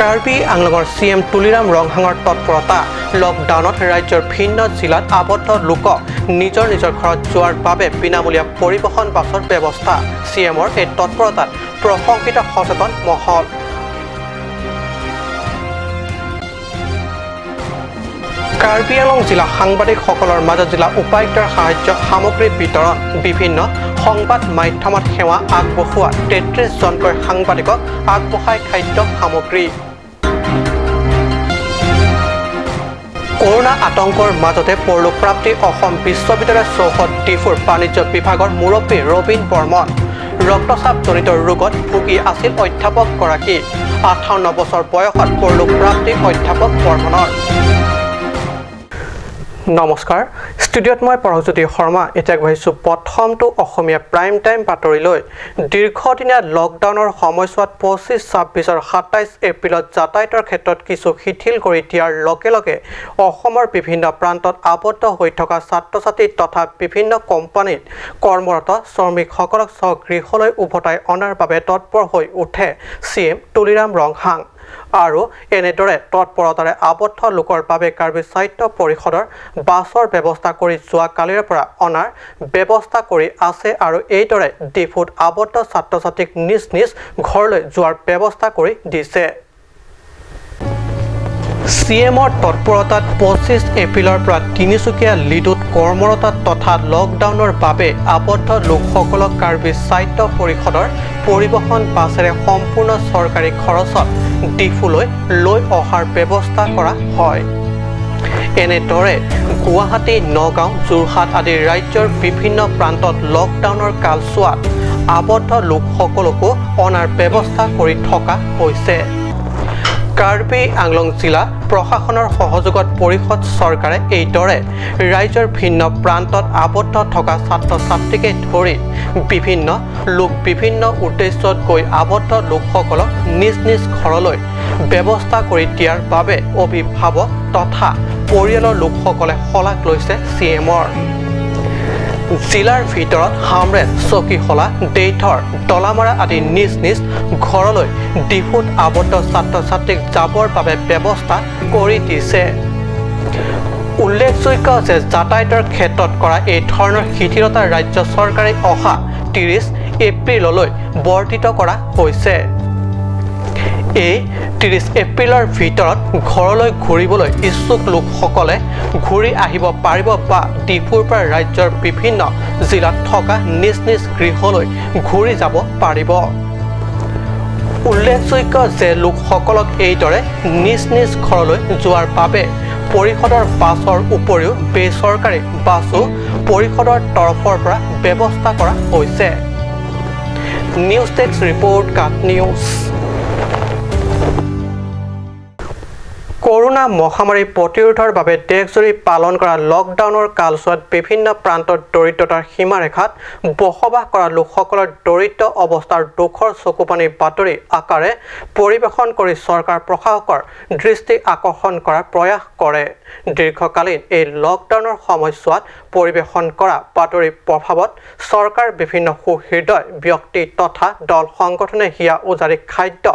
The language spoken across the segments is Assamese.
কাৰ্বি আংলঙৰ চি এম তুলিৰাম ৰংহাঙৰ তৎপৰতা। লকডাউনত ৰাজ্যৰ ভিন্ন জিলাত আবদ্ধ লোকক নিজৰ নিজৰ ঘৰত যোৱাৰ বাবে বিনামূলীয়া পৰিবহণ বাছৰ ব্যৱস্থা। চি এমৰ এই তৎপৰতাত প্ৰশংসিত সচেতন মহল। কাৰ্বি আংলং জিলা সাংবাদিকসকলৰ মাজত জিলা উপায়ুক্তৰ সাহায্য সামগ্ৰী বিতৰণ। বিভিন্ন সংবাদ মাধ্যমত সেৱা আগবঢ়োৱা 33 জনকৈ সাংবাদিকক আগবঢ়াই খাদ্য সামগ্ৰী। কৰোণা আতংকৰ মাজতে পৰলোকপ্ৰাপ্তি অসম বিশ্ববিদ্যালয় চৌহদ ডিফুৰ বাণিজ্য বিভাগৰ মুৰব্বী ৰবীন বৰ্মন। ৰক্তচাপজনিত ৰোগত ভুগি আছিল অধ্যাপকগৰাকী। 58 বছৰ বয়সত পৰলোকপ্ৰাপ্তি অধ্যাপক বৰ্মনৰ। নমস্কাৰ, ষ্টুডিঅ'ত মই পৰশজ্যোতি শৰ্মা। এতিয়া আগবাঢ়িছোঁ প্ৰথমটো অসমীয়া প্ৰাইম টাইম বাতৰিলৈ। দীৰ্ঘদিনীয়া লকডাউনৰ সময়ছোৱাত 25, 26 আৰু 27 এপ্ৰিলত যাতায়াতৰ ক্ষেত্ৰত কিছু শিথিল কৰি দিয়াৰ লগে লগে অসমৰ বিভিন্ন প্ৰান্তত আবদ্ধ হৈ থকা ছাত্ৰ ছাত্ৰী তথা বিভিন্ন কোম্পানীত কৰ্মৰত শ্ৰমিকসকলক স্বগৃহলৈ উভতাই অনাৰ বাবে তৎপৰ হৈ উঠে চি এম তুলিৰাম ৰংহাং। আৰু এনেদৰে তৎপৰতাৰে আবদ্ধ লোকৰ বাবে কাৰ্বি স্বায়ত্ত পৰিষদৰ বাছৰ ব্যৱস্থা কৰি যোৱাকালিৰে পৰা অনাৰ ব্যৱস্থা কৰি আছে আৰু এইদৰে ডিফুত আবদ্ধ ছাত্ৰ ছাত্ৰীক নিজ নিজ ঘৰলৈ যোৱাৰ ব্যৱস্থা কৰি দিছে। চি এমৰ তৎপৰতাত 25 এপ্ৰিলৰ পৰা তিনিচুকীয়া লিডুত কৰ্মৰত তথা লকডাউনৰ বাবে আবদ্ধ লোকসকলক কাৰ্বি স্বায়ত্ত পৰিষদৰ পৰিবহণ বাছেৰে সম্পূৰ্ণ চৰকাৰী খৰচত ডিফুলৈ লৈ অহাৰ ব্যৱস্থা কৰা হয়। এনেদৰে গুৱাহাটী, নগাঁও, যোৰহাট আদি ৰাজ্যৰ বিভিন্ন প্ৰান্তত লকডাউনৰ কালছোৱাত আবদ্ধ লোকসকলকো অনাৰ ব্যৱস্থা কৰি থকা হৈছে। কাৰ্বি আংলং জিলা প্ৰশাসনৰ সহযোগত পৰিষদ চৰকাৰে এইদৰে ৰাজ্যৰ ভিন্ন প্ৰান্তত আবদ্ধ থকা ছাত্ৰ ছাত্ৰীকে ধৰি বিভিন্ন লোক বিভিন্ন উদ্দেশ্যত গৈ আবদ্ধ লোকসকলক নিজ নিজ ঘৰলৈ ব্যৱস্থা কৰি দিয়াৰ বাবে অভিভাৱক তথা পৰিয়ালৰ লোকসকলে শলাগ লৈছে চি এমৰ। জিলাৰ ভিতৰত হামৰেণ, চকীহলা, দেইথৰ, দলামৰা আদি নিজ নিজ ঘৰলৈ ডিফুত আবদ্ধ ছাত্ৰ ছাত্ৰীক যাবৰ বাবে ব্যৱস্থা কৰি দিছে। উল্লেখযোগ্য যে যাতায়াতৰ ক্ষেত্ৰত কৰা এই ধৰণৰ শিথিলতা ৰাজ্য চৰকাৰে অহা 30 এপ্ৰিললৈ বৰ্ধিত কৰা হৈছে। এই 30 এপ্ৰিলৰ ভিতৰত ঘৰলৈ ঘূৰিবলৈ ইচ্ছুক লোকসকলে ঘূৰি আহিব পাৰিব বা ডিফুৰ পৰা ৰাজ্যৰ বিভিন্ন জিলাত থকা নিজ নিজ গৃহলৈ ঘূৰি যাব পাৰিব। উল্লেখযোগ্য যে লোকসকলক এইদৰে নিজ নিজ ঘৰলৈ যোৱাৰ বাবে পৰিষদৰ বাছৰ উপৰিও বেচৰকাৰী বাছো পৰিষদৰ তৰফৰ পৰা ব্যৱস্থা কৰা হৈছে। নিউজ ডেস্ক ৰিপৰ্ট, কাট নিউজ। কৰোণা মহামাৰী প্ৰতিৰোধৰ বাবে দেশজুৰি পালন কৰা লকডাউনৰ কালছোৱাত বিভিন্ন প্ৰান্তত দৰিদ্ৰতাৰ সীমাৰেখাত বসবাস কৰা লোকসকলৰ দৰিদ্ৰ অৱস্থাৰ দুখৰ চকুপানীৰ বাতৰি আকাৰে পৰিৱেশন কৰি চৰকাৰ প্ৰশাসকৰ দৃষ্টি আকৰ্ষণ কৰাৰ প্ৰয়াস কৰে। দীৰ্ঘকালীন এই লকডাউনৰ সময়ছোৱাত পৰিৱেশন কৰা বাতৰিৰ প্ৰভাৱত চৰকাৰ, বিভিন্ন সুহৃদয় ব্যক্তি তথা দল সংগঠনে হিয়া উজাৰি খাদ্য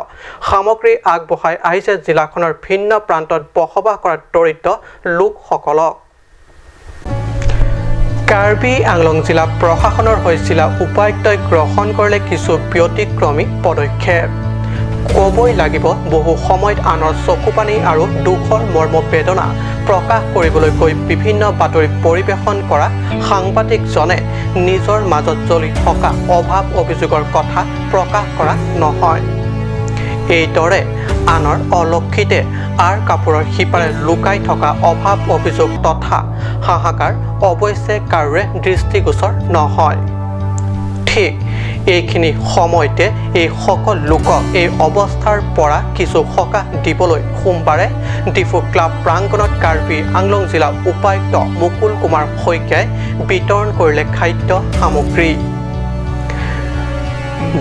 সামগ্ৰী আগবঢ়াই আহিছে জিলাখনৰ ভিন্ন প্ৰান্তত বসবাস কৰা দৰিদ্ৰ লোকসকলক। কাৰ্বি আংলং জিলা প্ৰশাসনৰ হৈ জিলা উপায়ুক্তই গ্ৰহণ কৰিলে কিছু ব্যতিক্ৰমী পদক্ষেপ। ক'বই লাগিব, বহু সময়ত আনৰ চকুপানী আৰু দুখৰ মৰ্ম বেদনা প্ৰকাশ কৰিবলৈ গৈ বিভিন্ন বাতৰি পৰিৱেশন কৰা সাংবাদিকজনে নিজৰ মাজত জ্বলি থকা অভাৱ অভিযোগৰ কথা প্ৰকাশ কৰা নহয়। এইদৰে আনৰ অলক্ষিতে আঁৰ কাপোৰৰ সিপাৰে লুকাই থকা অভাৱ অভিযোগ তথা হাহাকাৰ অৱশ্যে কাৰোৰে দৃষ্টিগোচৰ নহয়। ঠিক এইখিনি সময়তে এইসকল লোকক এই অৱস্থাৰ পৰা কিছু সকাহ দিবলৈ সোমবাৰে ডিফু ক্লাব প্ৰাংগণত কাৰ্বি আংলং জিলা উপায়ুক্ত মুকুল কুমাৰ শইকীয়াই বিতৰণ কৰিলে খাদ্য সামগ্ৰী।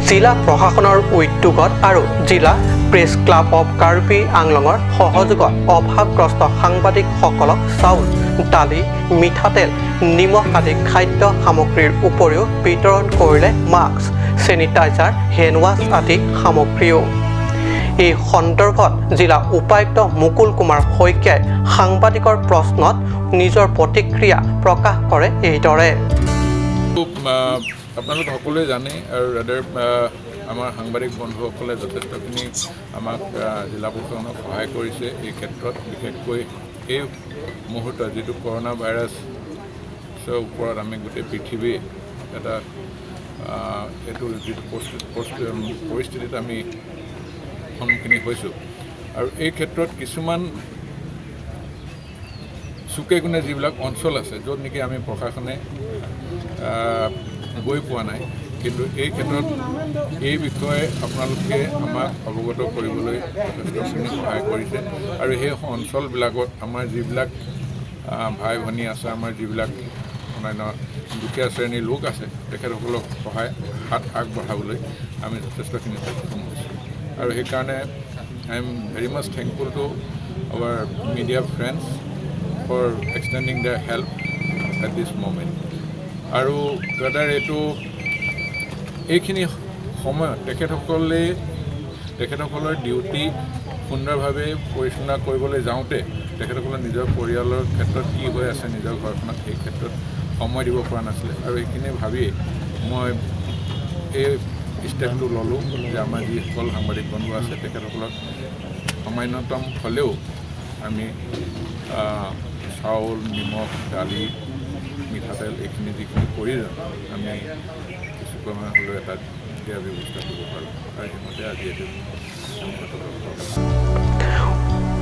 জিলা প্ৰশাসনৰ উদ্যোগত আৰু জিলা প্ৰেছ ক্লাব অৱ কাৰ্বি আংলঙৰ সহযোগত অভাৱগ্ৰস্ত সাংবাদিকসকলক চাউল, দালি, মিঠাতেল, নিমখ আদি খাদ্য সামগ্ৰীৰ উপৰিও বিতৰণ কৰিলে মাস্ক, চেনিটাইজাৰ, হেণ্ডৱাছ আদি সামগ্ৰীও। এই সন্দৰ্ভত জিলা উপায়ুক্ত মুকুল কুমাৰ শইকীয়াই সাংবাদিকৰ প্ৰশ্নত নিজৰ প্ৰতিক্ৰিয়া প্ৰকাশ কৰে এইদৰে। আপোনালোক সকলোৱে জানে আৰু ৰাদাৰ আমাৰ সাংবাদিক বন্ধুসকলে যথেষ্টখিনি আমাক, জিলা প্ৰশাসনক সহায় কৰিছে এই ক্ষেত্ৰত। বিশেষকৈ এই মুহূৰ্তত যিটো কৰোণা ভাইৰাছৰ ওপৰত আমি গোটেই পৃথিৱী এটা এইটো যিটো পৰিস্থিতিত আমি সন্মুখীন হৈছোঁ আৰু এই ক্ষেত্ৰত কিছুমান চুকে কোণে যিবিলাক অঞ্চল আছে, য'ত নেকি আমি প্ৰশাসনে গৈ পোৱা নাই, কিন্তু এই ক্ষেত্ৰত এই বিষয়ে আপোনালোকে আমাক অৱগত কৰিবলৈ যথেষ্টখিনি সহায় কৰিছে। আৰু সেই অঞ্চলবিলাকত আমাৰ যিবিলাক ভাই ভনী আছে, আমাৰ যিবিলাক অন্যান্য দুখীয়া শ্ৰেণীৰ লোক আছে, তেখেতসকলক সহায় হাত আগবঢ়াবলৈ আমি যথেষ্টখিনি সক্ষম হৈছোঁ। আৰু সেইকাৰণে I am very much thankful to our media friends for extending the help at this moment. আৰু ৰাদাৰ এইটো এইখিনি সময়ত তেখেতসকলৰ ডিউটি সুন্দৰভাৱে পৰিচালনা কৰিবলৈ যাওঁতে তেখেতসকলৰ নিজৰ পৰিয়ালৰ ক্ষেত্ৰত কি হৈ আছে, নিজৰ ঘৰখনত, সেই ক্ষেত্ৰত সময় দিব পৰা নাছিলে। আৰু এইখিনি ভাবিয়েই মই এই ষ্টেপটো ল'লোঁ যে আমাৰ যিসকল সাংবাদিক বন্ধু আছে, তেখেতসকলক সামান্যতম হ'লেও আমি চাউল, নিমখ, দালি, মিঠাতেল এইখিনি যিখিনি প্ৰয়োজন, আমি কিছু পৰিমাণে হ'লেও এটা দিয়াৰ ব্যৱস্থা কৰিব পাৰোঁ। আৰু সেইমতে আজি এইটো আমি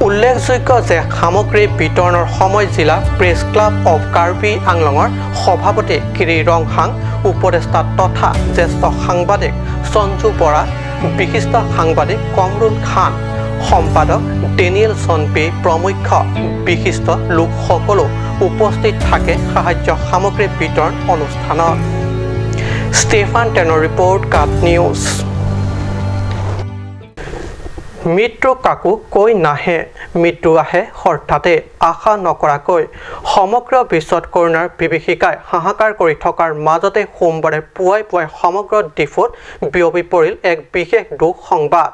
উল্লেখযোগ্য যে সামগ্ৰী বিতৰণৰ সময় জিলা প্ৰেছ ক্লাব অৱ কাৰ্বি আংলঙৰ সভাপতি গিৰি ৰংহাং, উপদেষ্টা তথা জ্যেষ্ঠ সাংবাদিক সঞ্জু বৰা, বিশিষ্ট সাংবাদিক কমৰুল খান, সম্পাদক ডেনিয়েল চনপে প্ৰমুখ্য বিশিষ্ট লোকসকলো উপস্থিত থাকে সাহায্য সামগ্ৰী বিতৰণ অনুষ্ঠানত। ষ্টেফান টেনৰ ৰিপৰ্ট, কাট নিউজ। মৃত্যু কাকো কৈ নাহে, মৃত্যু আহে হঠাতে, আশা নকৰাকৈ। সমগ্ৰ বিশ্বত কৰোণাৰ বিভীষিকাই হাহাকাৰ কৰি থকাৰ মাজতে সোমবাৰে পুৱাই পুৱাই সমগ্ৰ ডিফুত বিয়পি পৰিল এক বিশেষ দুখ সংবাদ।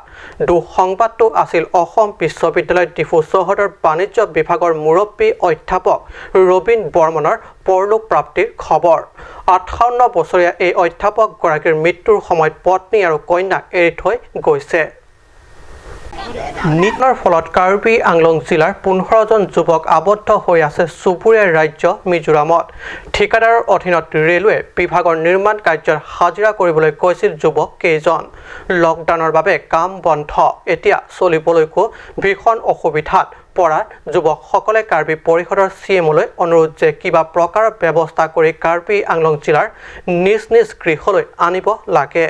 দুখ সংবাদটো আছিল অসম বিশ্ববিদ্যালয় ডিফু চৌহদৰ বাণিজ্য বিভাগৰ মুৰব্বী অধ্যাপক ৰবীন বৰ্মনৰ পৰলোক প্ৰাপ্তিৰ খবৰ। 58 বছৰীয়া এই অধ্যাপকগৰাকীৰ মৃত্যুৰ সময়ত পত্নী আৰু কন্যাক এৰি থৈ গৈছে। নিটৰ ফলত কাৰ্বি আংলং জিলাৰ 15জন যুৱক আবদ্ধ হৈ আছে চুবুৰীয়া ৰাজ্য মিজোৰামত। ঠিকাদাৰৰ অধীনত ৰেলৱে বিভাগৰ নিৰ্মাণ কাৰ্যত হাজিৰা কৰিবলৈ গৈছিল যুৱক কেইজন। লকডাউনৰ বাবে কাম বন্ধ, এতিয়া চলিবলৈকো ভীষণ অসুবিধাত পৰা যুৱকসকলে কাৰ্বি পৰিষদৰ চি এমলৈ অনুৰোধ যে কিবা প্ৰকাৰৰ ব্যৱস্থা কৰি কাৰ্বি আংলং জিলাৰ নিজ নিজ গৃহলৈ আনিব লাগে।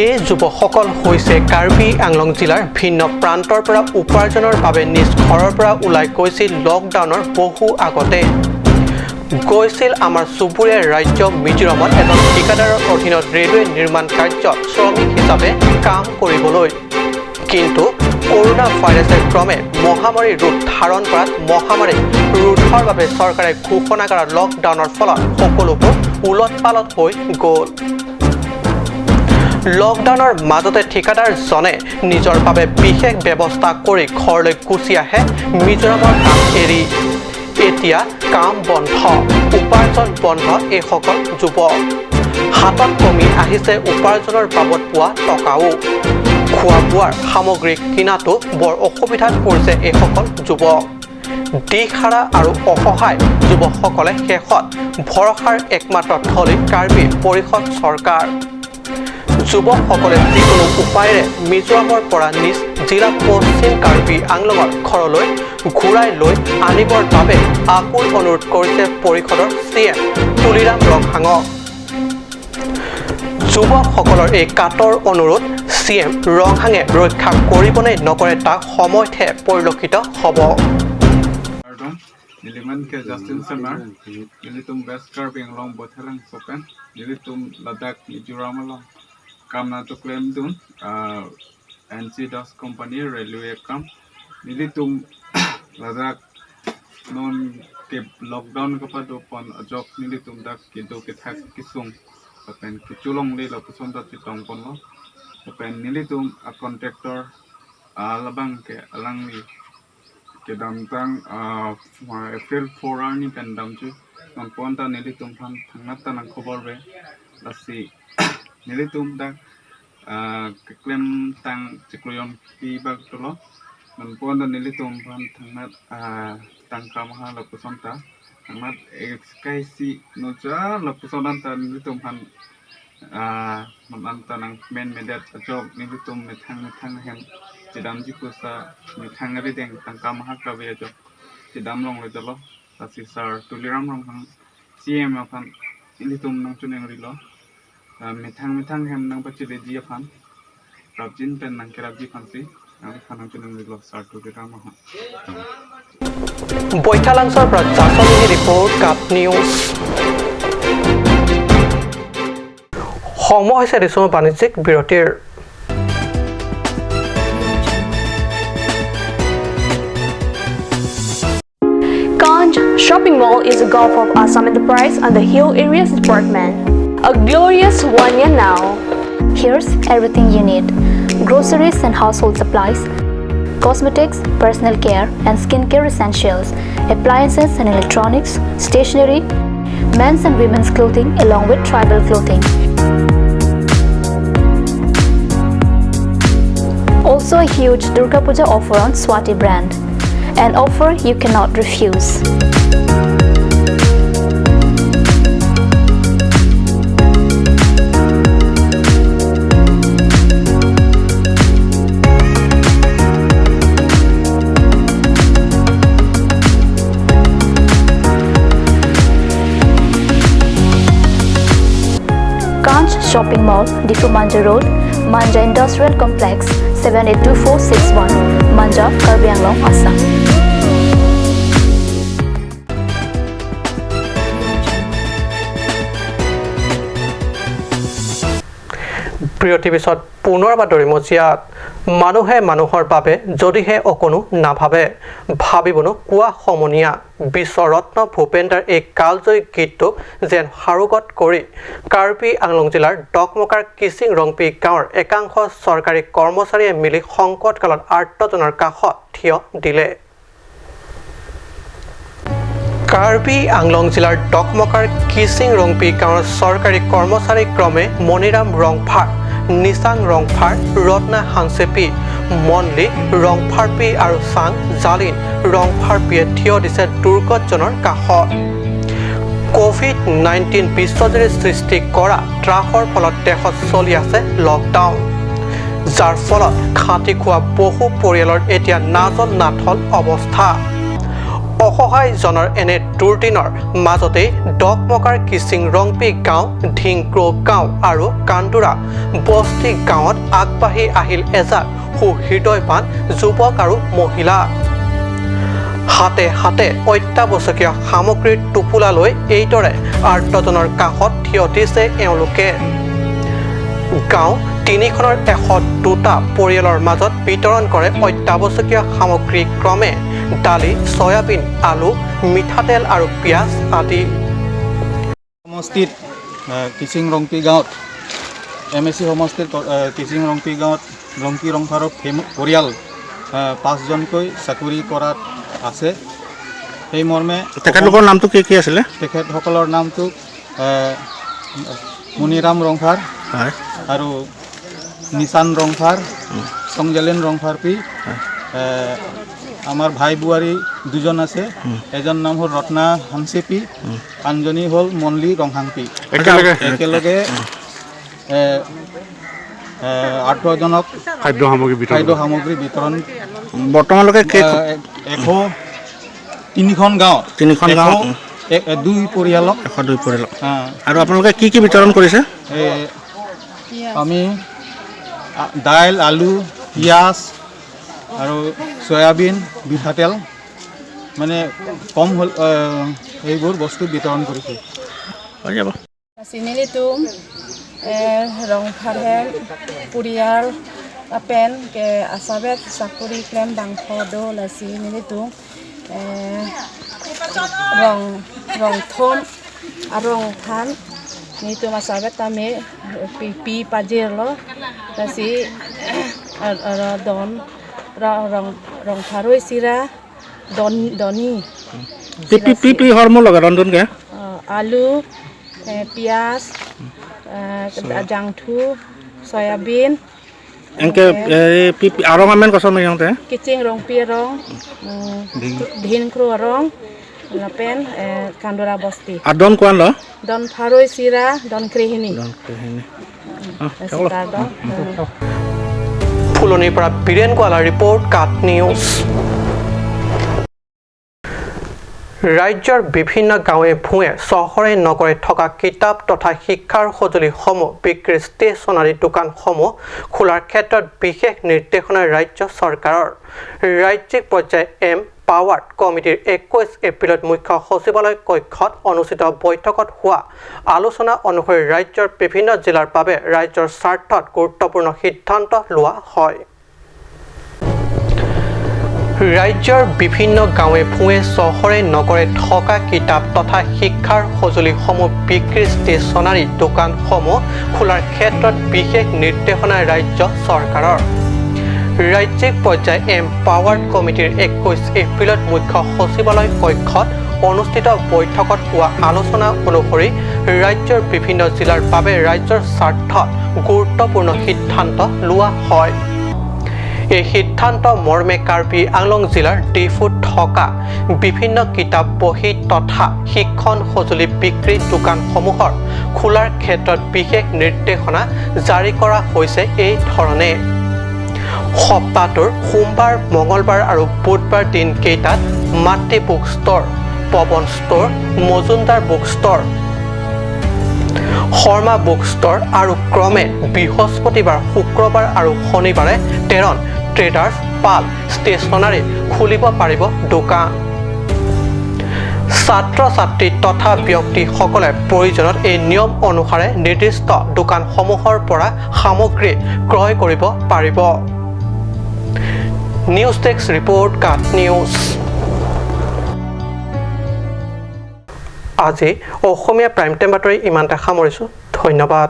এই যুৱকসকল হৈছে কাৰ্বি আংলং জিলাৰ ভিন্ন প্ৰান্তৰ পৰা উপাৰ্জনৰ বাবে নিজ ঘৰৰ পৰা ওলাই গৈছিল লকডাউনৰ বহু আগতে। গৈছিল আমাৰ চুবুৰীয়া ৰাজ্য মিজোৰামত এজন ঠিকাদাৰৰ অধীনত ৰেলৱে নিৰ্মাণ কাৰ্যত শ্ৰমিক হিচাপে কাম কৰিবলৈ। কিন্তু কৰোণা ভাইৰাছে ক্ৰমে মহামাৰীৰ ৰূপ ধাৰণ কৰাত মহামাৰী ৰোধৰ বাবে চৰকাৰে ঘোষণা কৰা লকডাউনৰ ফলত সকলোবোৰ ওলট পালট হৈ গ'ল। লকডাউনৰ মাজতে ঠিকাদাৰজনে নিজৰ বাবে বিশেষ ব্যৱস্থা কৰি ঘৰলৈ গুচি আহে মিজোৰামৰ কাম এৰি। এতিয়া কাম বন্ধ, উপাৰ্জন বন্ধ এইসকল যুৱক। হাতত কমি আহিছে উপাৰ্জনৰ বাবদ পোৱা টকাও। খোৱা বোৱাৰ সামগ্ৰী কিনাটো বৰ অসুবিধাত পৰিছে এইসকল যুৱক। দিশহাৰা আৰু অসহায় যুৱকসকলে শেষত ভৰসাৰ একমাত্ৰ থলী কাৰ্বি পৰিষদ চৰকাৰ। যুৱকসকলে যিকোনো উপায়েৰে মিজোৰামৰ পৰা নিজ জিলা পশ্চিম কাৰ্বি আংলঙৰ ঘৰলৈ ঘূৰাই লৈ আনিবৰ বাবে আকুল অনুৰোধ কৰিছে পৰিষদৰ চি এম তুলিৰাম ৰংহাঙক। যুৱকসকলৰ এই কাতৰ অনুৰোধ চি এম ৰংহাঙে ৰক্ষা কৰিবনে নকৰে তাক সময়তহে পৰিলক্ষিত হ'ব। Niliman ke Justin Semer, nilitum West Karbi Anglong Bothalang Sopen, nilitum Ladakh Mizoram along Kamna to claim dun NC Das Company Railway kam nilitum Ladakh non ke lockdown ka pa do pon ajok nilitum dak ki do ke thak kisung papen ki chulong le la puson da ti tong pon lo. Lapen nilitum a contractor labang ke alangli ke dam tang April 4 arni pen dam chu nong ponta nilitum phan thangnat ta nang khobor be lasi nilitum da claim tang chikloyon pi bag tolo nong ponta nilitum phan thangnat tang kamaha lapusonta thangnat XKC nocha lapusonan ta nilitum phan anta nang men medet ajok nilitum methang methang hem chidam ji kusa methang ri deng tangka maha kabe ajok chidam long le jolo tasi sir Tuliram Ronghang CM aphan nilitum nang chuneng ri lo methang methang hem nang pachile ji aphan rabjin pen nang kerabji phansi nang phanang chuneng ri lo sir Tuliram Ronghang. বৈঠালাংছৰ পৰা জাচমিনী ৰিপৰ্ট, কাপ নিউজ। সময় হৈছে দিছোঁ বাণিজ্যিক বিৰতিৰ। Ganj Shopping Mall is a Gulf of Assam Enterprise and the Hill Areas Department. A glorious 1 year now. Here's everything you need: groceries and household supplies, cosmetics, personal care and skincare essentials, appliances and electronics, stationery, men's and women's clothing along with tribal clothing. Also a huge Durga Puja offer on Swati brand. An offer you cannot refuse. Kanch Shopping Mall, Difu Manja Road, Manja Industrial Complex, 782461, Manja, Karbi Anglong, Assam. বিৰতিৰ পিছত পুনৰ বাতৰি মজিয়াত। মানুহে মানুহৰ বাবে যদিহে অকণো নাভাবে, ভাবিবনো কোৱা সমনীয়া। বিশ্বৰত্ন ভূপেন্দাৰ এই কালজয়ী গীতটোক যেন সাৰোগত কৰি কাৰ্বি আংলং জিলাৰ ডকমকাৰ কিচিং ৰংপি গাঁৱৰ একাংশ চৰকাৰী কৰ্মচাৰীয়ে মিলি সংকটকালত আৰ্তজনৰ কাষত থিয় দিলে। কাৰ্বি আংলং জিলাৰ ডকমকাৰ কিচিং ৰংপি গাঁৱৰ চৰকাৰী কৰ্মচাৰী ক্ৰমে মণিৰাম ৰংফাৰ, নিচাং ৰংফাৰ, ৰত্না হানচেপি, মনলি ৰংফাৰপি আৰু চাং জালিন ৰংফাৰপিয়ে থিয় দিছে দুৰ্গতজনৰ কাষত। ক'ভিড-19 বিশ্বজুৰি সৃষ্টি কৰা ত্ৰাসৰ ফলত দেশত চলি আছে লকডাউন, যাৰ ফলত খাটি খোৱা বহু পৰিয়ালৰ এতিয়া নাজল নাথল অৱস্থা। অসহায়জনৰ এনে দুৰ্দিনৰ মাজতেই ডকমকাৰ কিচিং ৰংপি গাঁও, ঢিংক্ৰ গাঁও আৰু কান্দোৰা বস্তি গাঁৱত আগবাঢ়ি আহিল এজাক সুহৃদয়বান যুৱক আৰু মহিলা। হাতে হাতে অত্যাৱশ্যকীয় সামগ্ৰীৰ টোপোলা লৈ এইদৰে আৰ্তজনৰ কাষত থিয় দিছে এওঁলোকে। গাঁও তিনিখনৰ 102টা পৰিয়ালৰ মাজত বিতৰণ কৰে অত্যাৱশ্যকীয় সামগ্ৰী ক্ৰমে দালি, চয়াবিন, আলু, মিঠাতেল আৰু পিঁয়াজ আদি। সমষ্টিত কিচিং ৰংপি গাঁৱত এম এ চি সমষ্টিত কিচিং ৰংপি গাঁৱত ৰংকি ৰংফাৰৰ পৰিয়াল পাঁচজনকৈ চাকৰি কৰাত আছে। সেই মৰ্মে তেখেতলোকৰ নামটো কি কি আছিলে? তেখেতসকলৰ নামটো মণিৰাম ৰংফাৰ আৰু নিচান ৰংফাৰ, সংজালিন ৰংফাৰপি। আমাৰ ভাই বোৱাৰী দুজন আছে। এজন নাম হ'ল ৰত্না হাংচেপি, আনজনী হ'ল মনলি ৰংহাংপি। একেলগে একেলগে আঠজনক খাদ্য সামগ্ৰী বিতৰণ খাদ্য সামগ্ৰী বিতৰণ। বৰ্তমানলৈকে 103খন গাঁৱত তিনিখন গাঁৱত 102 পৰিয়ালক 102 পৰিয়ালক। আৰু আপোনালোকে কি কি বিতৰণ কৰিছে? আমি দাইল, আলু, পিঁয়াজ আৰু চয়াবিন, মিঠাতেল, মানে কম হ'ল এইবোৰ বস্তু বিতৰণ কৰিছোঁ। হৈ যাব। Sinilitum rongpharhem purial apen ke asabet sakuri klem dangpho do la sinilitum rong rong thom arong than. Ni tum asabet tame pi pi pajir lo lasi don rong rong pharoi sira don doni P P P P hormo লগা ৰন্ধন কে আলু পিঁয়াজ জাংথু soybean enke pi arong amen kosom yong te kiching rong pi rong dhin kro rong lapen kandora bosti adon kwan lo don pharoi sira don krihini don krihini ফুলনিৰ পৰা বীৰেন গোৱালাৰ ৰিপৰ্ট, কাট নিউজ। ৰাজ্যৰ বিভিন্ন গাঁৱে ভূঞে চহৰে নগৰে থকা কিতাপ তথা শিক্ষাৰ সঁজুলিসমূহ বিক্ৰীৰ ষ্টেচনাৰী দোকানসমূহ খোলাৰ ক্ষেত্ৰত বিশেষ নিৰ্দেশনা ৰাজ্য চৰকাৰৰ। ৰাজ্যিক পৰ্যায়ৰ এম পাৱাৰ্ড কমিটিৰ 21 এপ্ৰিলত মুখ্য সচিবালয় কক্ষত অনুষ্ঠিত বৈঠকত হোৱা আলোচনা অনুসৰি ৰাজ্যৰ বিভিন্ন জিলাৰ বাবে ৰাজ্যৰ স্বাৰ্থত গুৰুত্বপূৰ্ণ সিদ্ধান্ত লোৱা হয়। ৰাজ্যৰ বিভিন্ন গাঁৱে ভূঞে চহৰে নগৰে থকা কিতাপ তথা শিক্ষাৰ সঁজুলিসমূহ বিক্ৰীৰ ষ্টেচনাৰী দোকানসমূহ খোলাৰ ক্ষেত্ৰত বিশেষ নিৰ্দেশনা ৰাজ্য চৰকাৰৰ। ৰাজ্যিক পৰ্যায়ৰ এম পাৱাৰ্ড কমিটিৰ 21 এপ্ৰিলত মুখ্য সচিবালয় কক্ষত অনুষ্ঠিত বৈঠকত হোৱা আলোচনা অনুসৰি ৰাজ্যৰ বিভিন্ন জিলাৰ বাবে ৰাজ্যৰ স্বাৰ্থত গুৰুত্বপূৰ্ণ সিদ্ধান্ত লোৱা হয়। এই সিদ্ধান্ত মৰ্মে কাৰ্বি আংলং জিলাৰ ডিফুত থকা বিভিন্ন কিতাপ বহী তথা শিক্ষণ সঁজুলি বিক্ৰী দোকানসমূহৰ খোলাৰ ক্ষেত্ৰত বিশেষ নিৰ্দেশনা জাৰি কৰা হৈছে এই ধৰণে। সপ্তাহটোৰ সোমবাৰ, মঙলবাৰ আৰু বুধবাৰ দিনকেইটাত Matri book store, Pawan store, Majumdar book store, Sharma book store আৰু ক্ৰমে বৃহস্পতিবাৰ, শুক্ৰবাৰ আৰু শনিবাৰে টেৰণ ট্ৰেডাৰ্ছ, পাল ষ্টেচনাৰী খুলিব পাৰিব দোকান। ছাত্ৰ ছাত্ৰী তথা ব্যক্তিসকলে প্ৰয়োজনত এই নিয়ম অনুসাৰে নিৰ্দিষ্ট দোকানসমূহৰ পৰা সামগ্ৰী ক্ৰয় কৰিব পাৰিব। নিউজ ডেস্ক ৰিপৰ্ট, কাট নিউজ। আজি অসমীয়া প্ৰাইম টাইম বাতৰি ইমানতে সামৰিছোঁ। ধন্যবাদ।